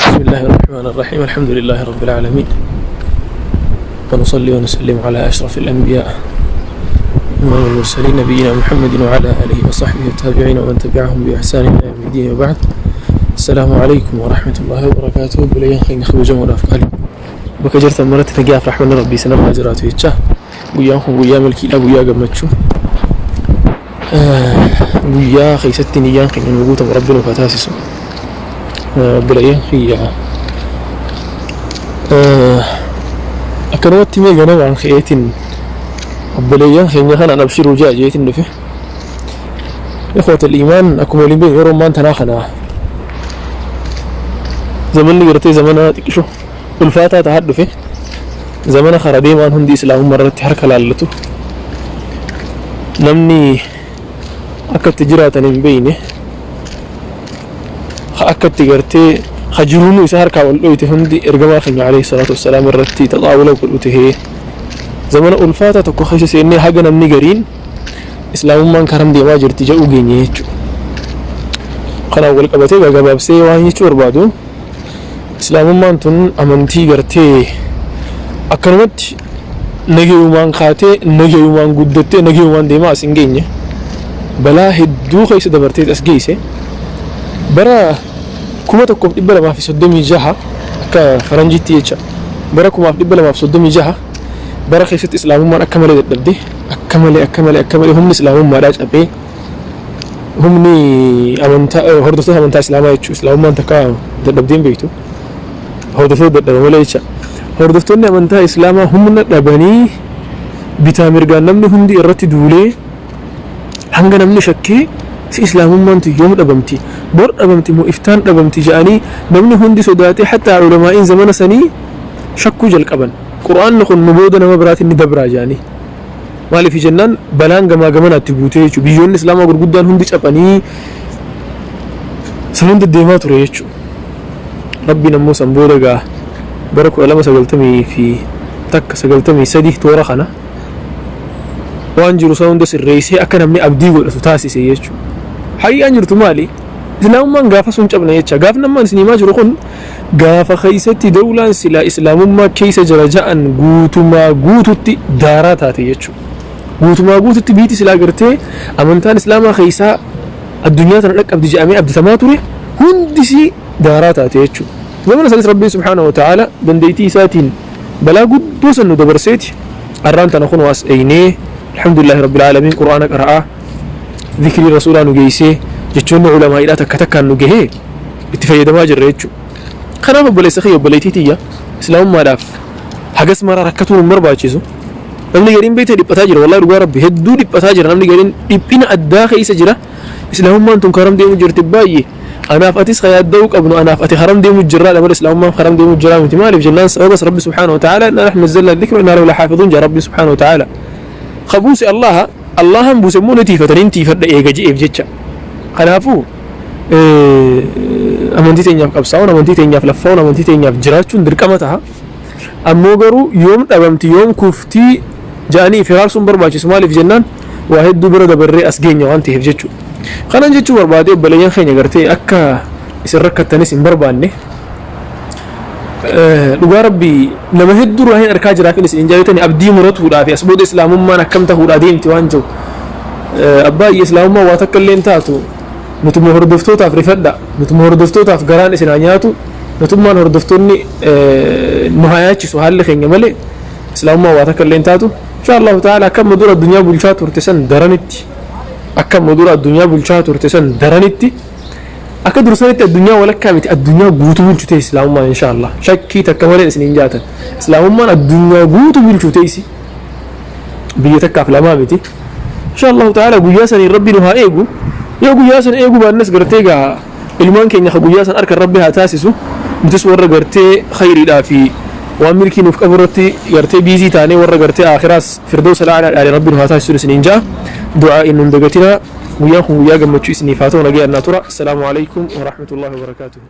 بسم الله الرحمن الرحيم الحمد لله رب العالمين ونصلي ونسلم على أشرف الأنبياء إمام المرسلين نبينا محمد وعلى آله وصحبه التابعين ومن تبعهم بإحسان إلى يوم الدين وبعد السلام عليكم ورحمة الله وبركاته بليان خير خبجة ورافقالي bakka jirtan maratti nagaaf rahmanni rabbii isin irraa jiraatu jecha guyyaan kun guyyaa milkiidha guyyaa gammachuu guyyaa keessatti niyyaan keenya nu guutamu rabbi nuuf haa taasisu obboleeyyan kiyya akkanumatti mee ganamaan ka'eetiin obboleeyyan keenya kanaan abshiruu ja'a jeetiin dhufe ikhwatal iimaan akkuma waliin beeknu yeroo ammaan tanaa kana zamanni gartee zamana xiqqisho ulfaataa tahaa dhufe zamana kara deemaan hundi islaamummaa irratti harka laallatu namni akka itti jiraatan hin beeyne ka akka itti gartee ka jiruun isa harkaa wal dhoyte hundi ergamaa keenya alayhi salaatu wassalaam irratti taxaawula godhu tahee zamana ulfaataa tokko keessa seennee haga namni gariin islaamummaan karam deemaa jirti jedhuu geenye jechuudha. Kanaan wal qabatee gabaabsee waan jechuu barbaadu Islaamummaan tun amantii gartee akkanumatti nagayumaan kaatee nagayumaan guddattee nagayumaan deemaa as hin geenye. Balaa hedduu keessa dabartee as geesse. Bara 1236 akka faranjiitti jecha bara 1236 bara keessatti islaamummaan akka malee dadhabde akka malee akka malee akka malee humni islaamummaadhaa cabee humni amantaa hordoftoota amantaa islaamaa jechuun islaamummaan takka dadhabdee hin beektu hordoftoota dadhaba malee jecha hordoftoonni amantaa islaamaa humna dhabanii bitaa mirgaan namni hundi irratti duulee hanga namni shakkee si islaamummaan tun yoom dhabamti bor dhabamti moo iftaan dhabamti jedhanii namni hundi sodaatee hattaa ulamaa'iin zamana sanii shakkuu jalqaban qur'aanni kun nu booda nama biraatiin ni dabraa jedhanii Maaliif jennaan balaan gamaa gamanaatti guutee jechuudha. Biyyoonni Islaamaa gurguddaan hundi caphanii san hunda deemaa ture jechuudha. Rabbiin ammoo san booda gaa bara 1290 fi takka 93 toora kana waan jiru san hunda sirreessee akka namni abdii godhatu taasise jechuudha. Hayyaan jirtu maali? Islaamummaan gaafa sun cabne jecha. Gaafni ammaan isin himaa jiru kun Gaafa keessatti dawlaan silaa islaamummaa keessa jira ja'an guutumaa guututti daaraa taate jechuudha. Guutumaa guututti biiti silaa gartee amantaan islaamaa keessaa addunyaa tana dhaqqabdi jedhamee abdatamaa ture hundisii daaraa taate jechuudha. Zamana sanis Rabbiin subhaanahu wa ta'aala dandeettii isaatiin balaa guddoo san nu dabarseeti arraan tana kunoo as eeynee alhamdulillahi rabbil aalamiin qur'aana qara'aa zikrii rasuulaa nu geessee jechoonni ulamaa'iidhaa takka takkaan nu gahee itti fayyadamaa jirra jechuudha. Kanaaf obboleessa kiyya obboleettii tiyya islaamummaadhaaf hagas mara rakkatuun hin barbaachisu. Namni gariin beekte dhiphataa jira wallahi dhugaa rabbi hedduu dhiphataa jira namni gariin dhiphina addaa keessa jira. Islaamummaan tun karam deemu jirti baay'ee. Anaaf atis ka yaadda'uu qabnu anaaf ati karam deemu jirraadha malee islaamummaan karam deemu jiraa miti maaliif jennaan sababas rabbi subhaanahu wa ta'ala inna nahnu nazzalna dhikra inna lahu lahaafidhuun jaa rabbi subhaanahu wa ta'ala. Ka buuse Allaha Allahan buuse immoo ni tiifata nin tiifadha eega je'eef jecha. Kanaafuu amantii teenyaaf qabsaa'uun amantii teenyaaf laffa'uun amantii teenyaaf jiraachuun dirqama taha. Ammoo garuu yoom dhabamti yoom kuftii ja'anii if hiraarsuun barbaachisu maaliif jennaan waa hedduu bira dabarree as geenya waan ta'eef jechuudha. Kanan jechuu barbaade obboleeyyan keenya gartee akka isin rakkattanis hin barbaanne dhugaa rabbii nama hedduu irraa hin arkaa jiraafin isin hin jaalatani abdii muratuudhaa fi as booda islaamummaan akkam tahuudhaa deemti waan jiru. Abbaa islaamummaan waa takka illee hin taatu Nutuma hordoftootaaf rifadha. Nutuma hordoftootaaf garaan isin haa nyaatu. Nutummaan hordoftoonni nu haa yaachisu haalli keenya malee islaamummaa waa takka illee hin taatu. Insha Allahu ta'ala akka amma dura addunyaa bulchaa turte san daranitti akka amma dura addunyaa bulchaa turte san daranitti akka dursanitti addunyaa walakkaa miti addunyaa guutuu bulchu ta'e islaamummaan insha Allah shakkii takka malee isin hin jaatan islaamummaan addunyaa guutuu bulchu ta'isi biyya takkaaf lamaa miti. Insha Allahu ta'ala guyyaa saniin Rabbi nu haa eegu. Yoo guyyaa san eeguu baannes gartee gaa ilmaan keenya ka guyyaa san harkan Rabbi haa taasisu. Nutis warra gartee khayriidhaa fi waan milkii nuuf qabu irratti gartee biizii taanee warra gartee aakhiraas firdawsa al'aalaa dhaale Rabbi nu haa taasisu isiniin ja'a. Du'aa inni nun dagatinaa. Guyyaan kun guyyaa gammachuu isiniif haa ta'u nagayaan naa tura. Assalaamu alaikum wa rahmatullahi wa barakaatuhu.